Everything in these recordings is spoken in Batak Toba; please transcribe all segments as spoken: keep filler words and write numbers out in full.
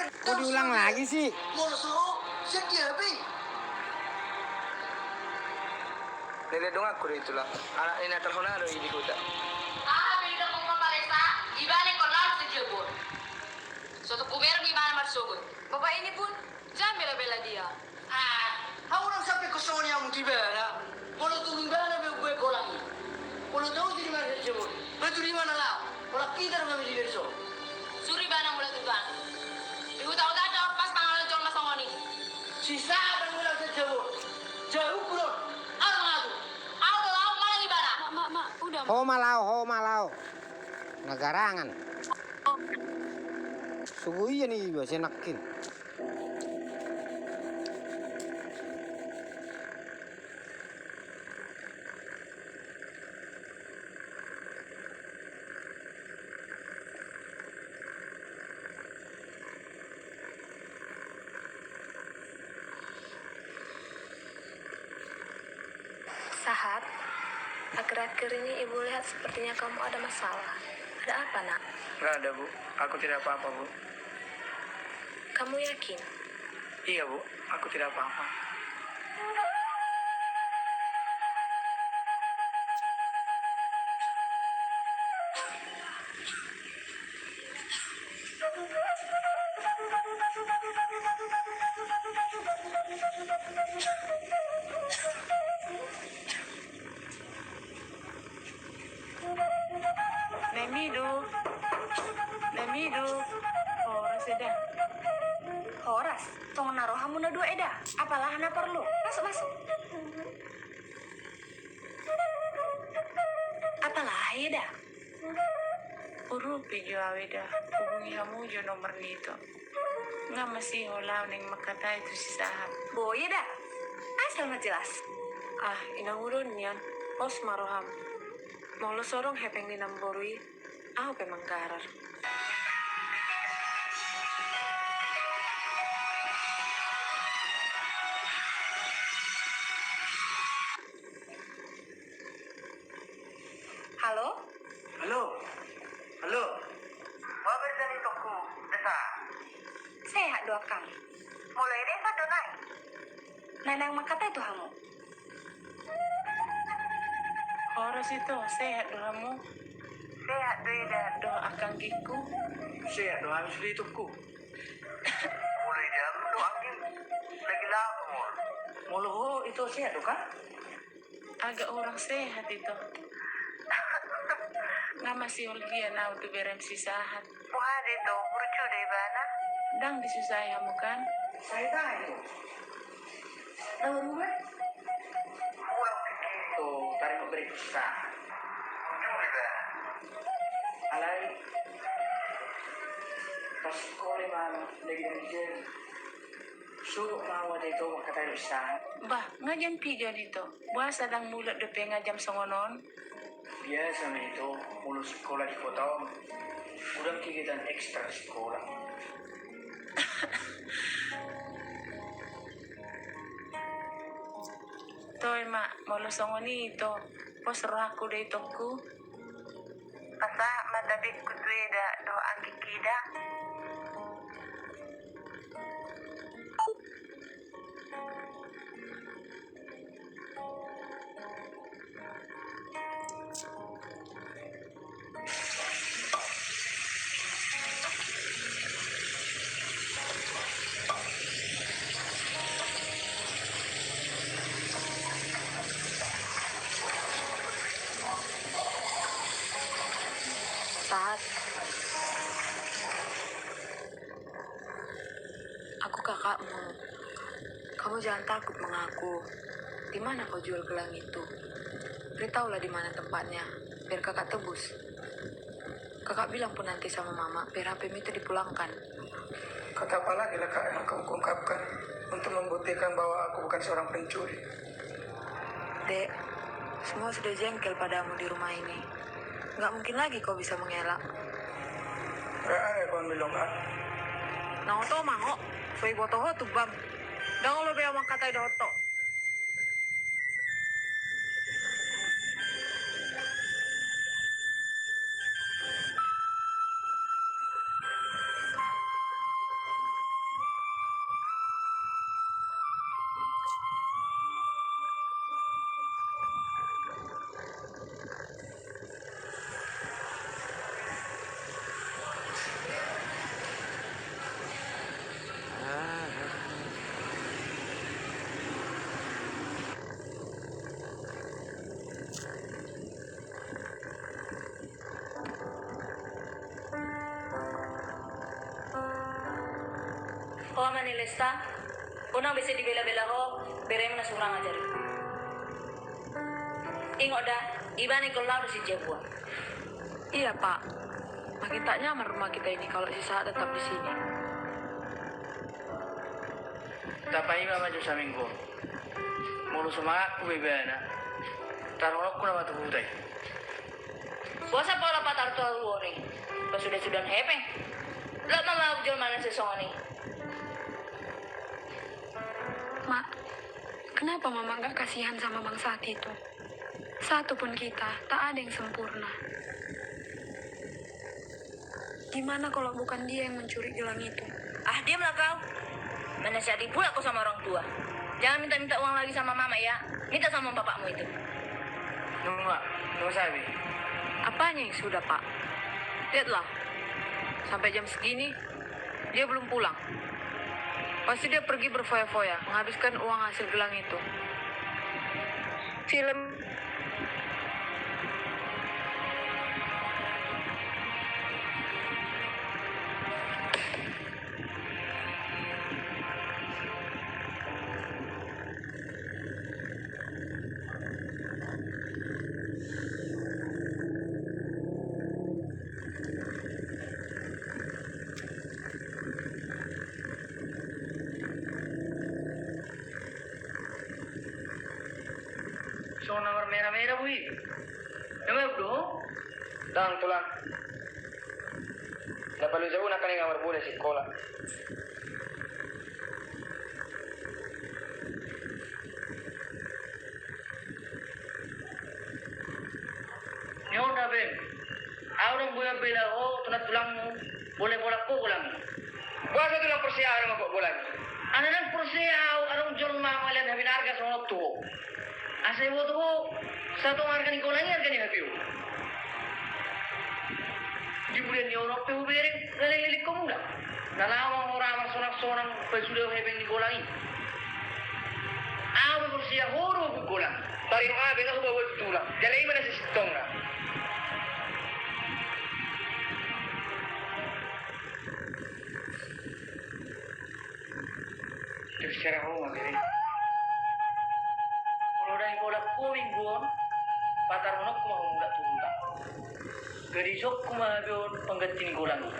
Kok diulang lagi sih? Molo so ro, sian dia be. Nilai donganku do i, Tulang. Anak ni na tarhona do i di huta. Aha pe didok on, Pak Lesa? Ibana ingkon laho sian jabon. So tung hubereng ibana marsogot. Bapak ini pun jangan bela-bela dia. Ah, hau unang sampe husongon i hamu tu ibana. Molo tung ibana be umbahen holan i, molo tau tu di mana sian jabon, ba tu di mana laho? Holan hita do gabe di berso. Suru ibana mulak tu huta. Di huta-huta do pas mangalehon jolma songon i. Si Sahat do mulak sian jabon. Jabonku do on. Au do mangatur. Au do laho manang ibana. Mak, mak, mak, udah, Mak. Ho ma laho, ho ma laho. Na garangan. Sogo ia niba sian nangkin. Sahat, akhir-akhir ini ibu lihat sepertinya kamu ada masalah. Ada apa, Nak? Nggak ada, Bu. Aku tidak apa-apa, Bu. Kamu yakin? Iya, Bu. Aku tidak apa-apa. Naimi do. Naimi do. Horas, Eda. Horas. Tongon na ro hamu na dua, Eda? Apala na porlu? Masuk, masuk. Apala, Eda? Urupi jo au, Eda. Hubungi hamu jo nomor ni Ito. Nga masiho laho naeng mangkatai tu si Sahat. Boi, Eda. Asal ma jelas. Ah, inang, unduk nian. Pos ma roham. Molo so adong hepeng ni namboru i, ahu pe manggarar. Halo? Halo? Halo? Boha berita ni itongku, Desa? Sehat do, Akang. Molo Eda, sehat do, Nai? Naeng mangkatai tu hamu. Horas, Ito, sehat do hamu? Sehat do, Eda. Dohot anggi, Akangku. Sehat do hami sude, itongku. Molo Eda, dohot anggi, lagi laho, Mol. Molo ho, Ito, sehat do, Kang? Agak kurang sehat, Ito. Nga masiol gian au tu berem si Sahat. Boha do, Ito, burju do ibana? Ndang disusai hamu, kan? Sai tahe, Ito. Ndang berubah. Boha do, Ito, tarima bere si Sahat. Burju do ibana. Alai pas sikola ma lagi di jeri. Suruh ma au, Ito, mangkatai dohot si Sahat. Bah, nga jam piga on, Ito? Boasa ndang mulak dope nga jam songon on? Biasa ma, Ito, molo sikola di kota on, godang kegiatan ekstra sikola. Toe ma, molo songon i, Ito, pos rohangku do, itongku. Pasahat ma tabengku tu Eda dohot anggi, Eda. Sahat. Aku kakakmu. Kamu jangan takut mengaku. Di mana kau jual gelang itu? Beritahulah di mana tempatnya, biar kakak tebus. Kakak bilang pun nanti sama mama, biar H P-mu itu dipulangkan. Kata apa lagi lah, Kak, yang akan kuungkapkan untuk membuktikan bahwa aku bukan seorang pencuri? Dek, semua sudah jengkel padamu di rumah ini. Nggak mungkin lagi kau bisa mengelak. Nggak ada kau bilang, ah. Nah, oto mango, so iboto ho tumbam. Ndang olo be au mangkatai dohot ho. Ho ama ni Lesta, unang be sai dibela-bela ho beremu na so hurang ajar i. Ingot da, ibana ingkon laho do si Jabuan. Iya, Pak. Makin tak nyaman rumah kita ini kalau si Sahat tetap di sini. Tapaima ma jo saminggu on. Molo sumangatku be ibana, taruhononku nama tu huta i. Boasa pola patar tu haluaon i? Pasude-sudean hepeng. Lot ma mabuk jolma na sisongon i. Mak, kenapa Mama nggak kasihan sama Bang Sahat itu? Satu pun kita, tak ada yang sempurna. Gimana kalau bukan dia yang mencuri gelang itu? Ah, diamlah kau. Menasihati pula kau sama orang tua. Jangan minta-minta uang lagi sama Mama ya. Minta sama bapakmu itu. Nunga, nunga sabi. Apanya yang sudah, Pak? Lihatlah, sampai jam segini dia belum pulang. Pasti dia pergi berfoya-foya, menghabiskan uang hasil gelang itu. Film. Songon na marmena-mena boi. Nama do? Dang, Tulang. Na palu jabu na kane nga marbola sikola. Ni on da be. Au dang boi mambela ho tu nantulangmu, bola-bola ho golang i. Boasa tulang porsea au dang mambot golang i? Ala dang porsea au adong jolma mangalean hami na arga songon on tu ho. Asa iboto ho, satong arga ni golang i arga ni hapeu. Di bulan ni on pe hubereng, leleng-leleng ho mulak. Na laho ma ho ra marsonang-sonang, pasude hepeng ni golang i. Au pe porsea ho do mambot golang i. Tarima be nga hubahen tulang. Jala i ma na sisintongna. Terserah ho ma bere. Molo dang ibola ho minggu on, patarhononku ma ho mulak tu huta. Gadisonku ma be on pangganti ni golang i.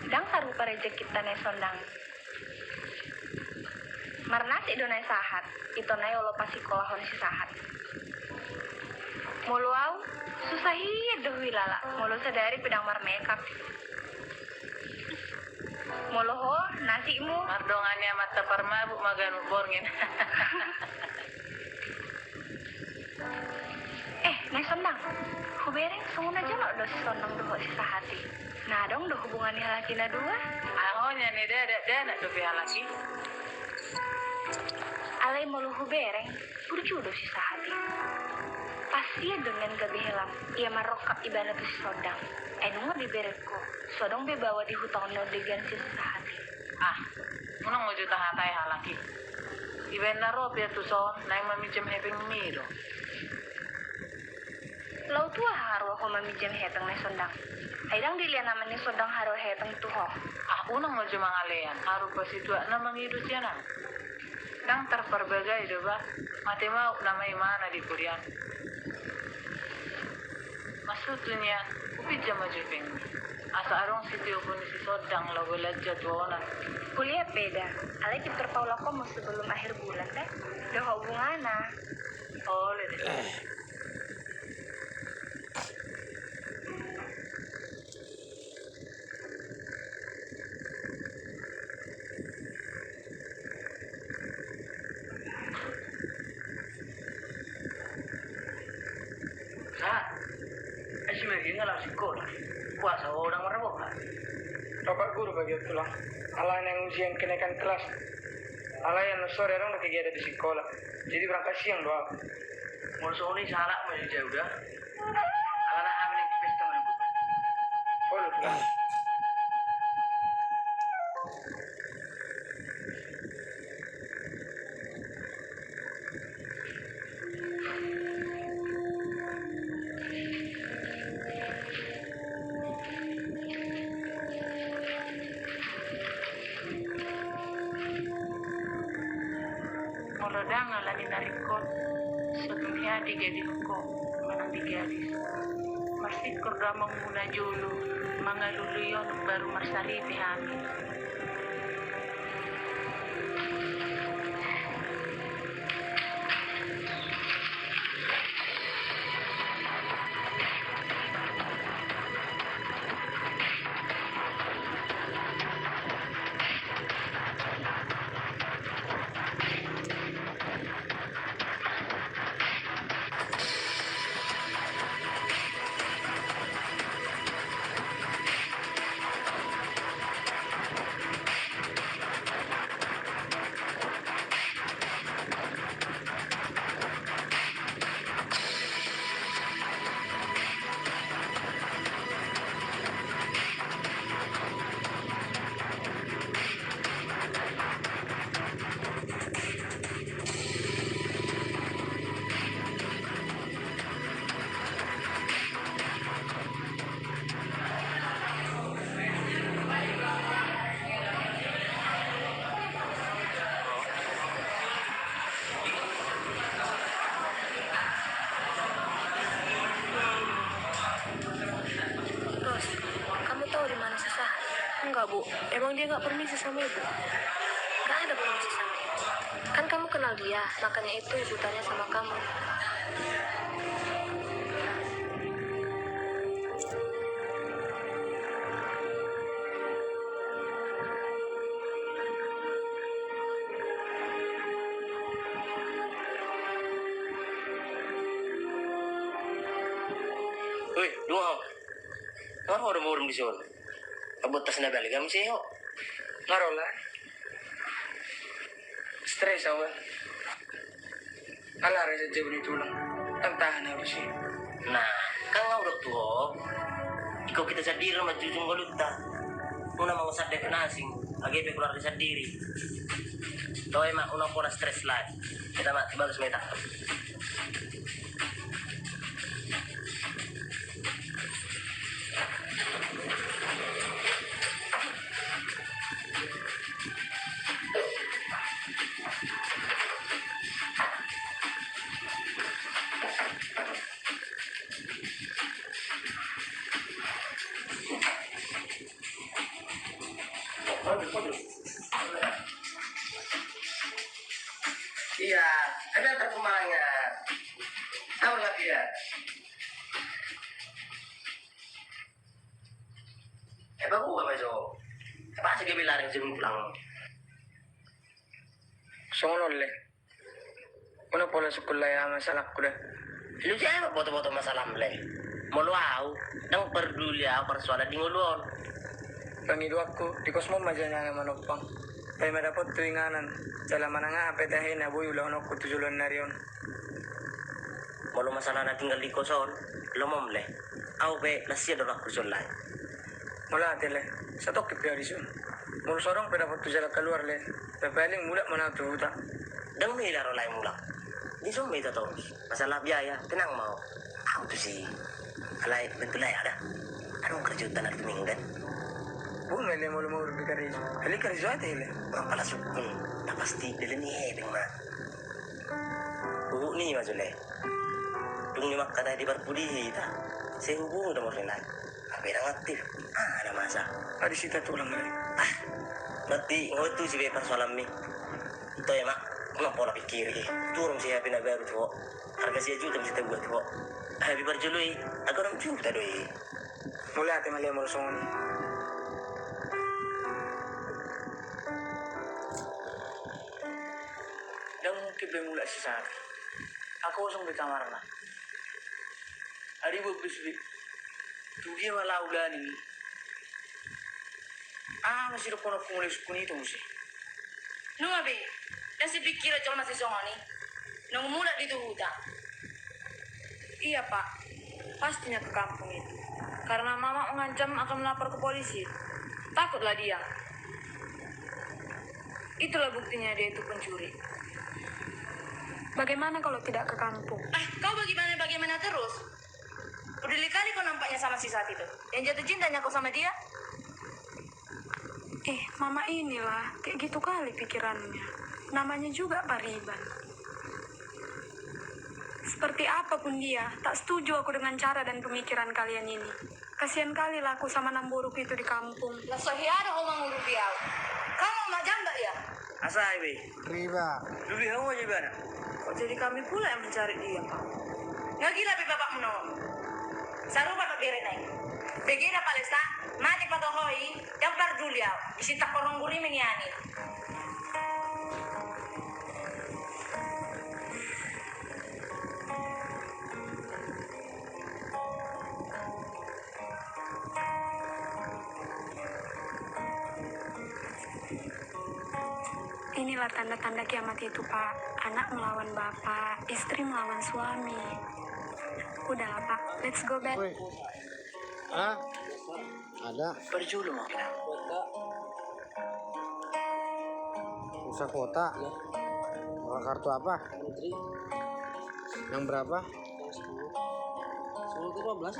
Dang sarupa rejekinta na i Sondang. Marnasik do na i Sahat, ito na i olo pasikolahon si Sahat. Molo au, susah hian do huilala, molo sadari pe dang marmekap. Molo ho, nasikmu. Mardongan ni amanta parmabuk ma ganup borngin. Eh, na i Sondang. Hubereng songon na jonok do si Sondang dohot si Sahat i. Na adong do hubungan ni halak i na dua. Aho nian i da, da, da, na dope halak i. Alai molo hubereng, burju do si Sahat i. Pas sian do nian gabe helam, ia marrongkap ibana tu si Sondang. Ai nunga be berengku, so adong be baoa di huta on na undegan sian si Sahat i. Ah, unang molo jo tahatai halak i. Ibaen na ro pe ia tu son, naeng maminjam hepengmi do. Laho tu aha haroa ho maminjam hepeng na i Sondang? Ai dang dilehon ama ni Sondang haroa hepeng tu ho. Ah, unang molo jo mangalehon, haru pasituakna mangido sian ahu. Dang tarparbagai do ba, mate mauk nama imana di kuliah. Maksudhu nian, hupinjam ma jo hepengmi. Asa adong sitiopon ni si Sondang laho balanja tu ona. Huliat pe da, alai pintor paulak ho ma sebelum akhir bulan da. Dohot bungana. Olo da. Sahat, ai si Mary nga laho sikola. Boasa ho dang marboha? Rapat guru bagian tulang. Alai naeng ujian kenaikan kelas. Alai annon sore adong do kegiatan di sikola. Jadi berangkat siang do au. Molo songon i sahalak ma jo jau da. Alana hami naeng tu pesta manang buka. Olo tulang. Molo ndang ala ni na ringkot, so tung hea digadis ho manang digadis. Marsingkor do amangmuna jolo, mangalului on baru marsaripe hami. Ros, kamu tahu di mana si Sahri? Enggak, Bu. Emang dia nggak permisi sama Ibu? Nggak ada permisi sama Ibu. Kan kamu kenal dia, makanya itu Ibu tanya sama kamu. Oi, dua ho. Nga ho do murung di son. Abot tas na balik, gamu seho. Nga ro lah. Stres awa. Ala rasa jauh ni tulang. Tantahan harus sih. Nah, kan nga udok tuo. Iko kita sadiri ma jujung golutta. Muna mau sadde kena asing. Age pe keluarga sadiri. Toe ma una pona stres lai. Kita ma bagus meta. Iya, ada perkembangan. Tahu lah dia. Eh, bagus apa itu? Apa sih dia bilang jam pulang? Songon on le. Muna pola sukul lai aha masalahku da. Lu siapa foto-foto masalah le? Molo au, ndang parduli au persoalan di ngolu on. Pangidoanku, di kosmu ma jala na manompang. Paima dapot tu inganan, jala manang aha pe tahe na boi ulahononku tu joloan ni ari on. Molo masalah na tinggal di kos on, lomom le. Au pe las sia do rohangku dison lai. Molo ate le, satongkin pe au dison. Molo so adong pe dapot tu jalan kaluar le, paling mulak ma na tu huta. Ndang mila ro lai mulak. Dison ma hita torus. Masalah biaya, tenang ma ho. Au tusi. Alai bantu lai au da. Adong kerja tanah tu minggan. Bung le molo mau di karejo. Kali karejo ate le. Pala sukun. Na pasti dalan ni hepeng ma. Huhut ni ma jole. Dung ni mangkatai di parpudi hita. Sai hubungi do murni lai. Hape ndang aktif. Ah, na masa. Adi sita tulang lai. Ah, berarti nga ho tusi be persoalanmi. Toe ma, nga pola pikiri. Turun si hape na baru tu ho. Harga sia juta mesti tabuat tu ho. Hape parjolo i, agak enam juta do i. Mauliate ma le molo songon i. Ndang mungkin be mulak si Sari. Anggo kosong be kamarna. Ari buat be sude. Tu dia ma laho ulana i. Aha ma sidohononku molo isungkun i tu muse. Nunga be, ndang sipikir jolma sisongon i. Nunga mulak do i tu huta. Iya, Pak. Pasti na ke kampung itu. Karena Mama mengancam akan melapor ke polisi. Takutlah dia. Itulah buktinya dia itu pencuri. Bagaimana kalau tidak ke kampung? Ah, kau bagaimana-bagaimana terus? Peduli kali kau nampaknya sama si Sati itu. Yang jatuh cintanya kau sama dia? Eh, Mama inilah, kayak gitu kali pikirannya. Namanya juga Pariban. Seperti apapun dia, tak setuju aku dengan cara dan pemikiran kalian ini. Kasian kali lah aku sama namboruku itu di kampung. Lah, so hea do ho mangurupi au. Kau ma jamba ia? Asa ai be. Riba. Dulu hamu aja ibana. Kok jadi kami pula yang mencari dia, Pak? Nga gila be bapakmu na on. Sarupa do bere nai. Bege da palesta, mate patohoi, yang parduli au. Isi tak korong gurimi ni ani. Inilah tanda-tanda kiamat itu, Pak. Anak melawan bapak, istri melawan suami. Udahlah, Pak. Let's go bed. Woi. Hah? Ada. Perjulu mau kita. Pulsa kuota. Iya. Pakai kartu apa? Menteri. Yang berapa? Yang sepuluh. Sepuluh ke dua belas.